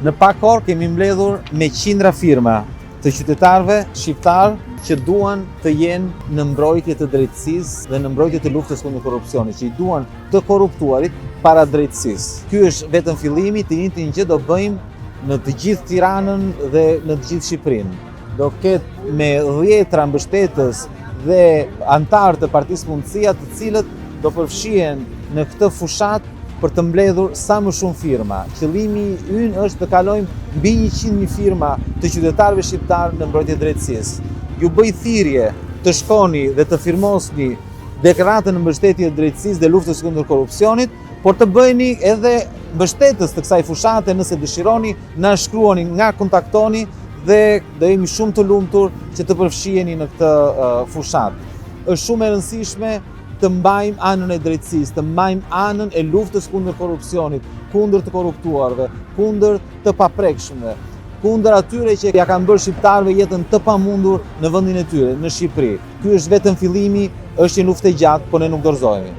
Në pak orë kemi mbledhur me qindra firma të qytetarëve shqiptarë që duan të jenë në mbrojtje të drejtësisë dhe në mbrojtje të luftës kundër korrupsionit, që i duan të korruptuarit para drejtësisë. Ky është vetëm fillimi, të njëjtën gjë do bëjmë në të gjithë Tiranën dhe në të gjithë Shqipërinë. Do ketë me dhjetra mbështetës dhe anëtarë të Partisë Mundësia të cilët do përfshihen në këtë fushatë për të mbledhur sa më shumë firma. Qëllimi ynë është të kalojmë mbi 100.000 firma të qytetarëve shqiptarë në mbrojtje të drejtësisë. Ju bëj thirrje të shkoni dhe të firmosni deklaratën në mbështetje të drejtësisë dhe luftës kundër korrupsionit, por të bëheni edhe mbështetës të kësaj fushate nëse dëshironi, na shkruani, na kontaktoni dhe do jemi shumë të lumtur që të përfshiheni në këtë fushatë. Është shumë e rëndësishme të mbajmë anën e drejtësisë, të mbajmë anën e luftës kundër korrupsionit, kundër të korruptuarve, kundër të paprekshmëve, kundër atyre që ja kanë bërë shqiptarëve jetën të pamundur në vendin e tyre, në Shqipëri. Ky është vetëm fillimi, është një luftë e gjatë, por ne nuk dorëzohemi.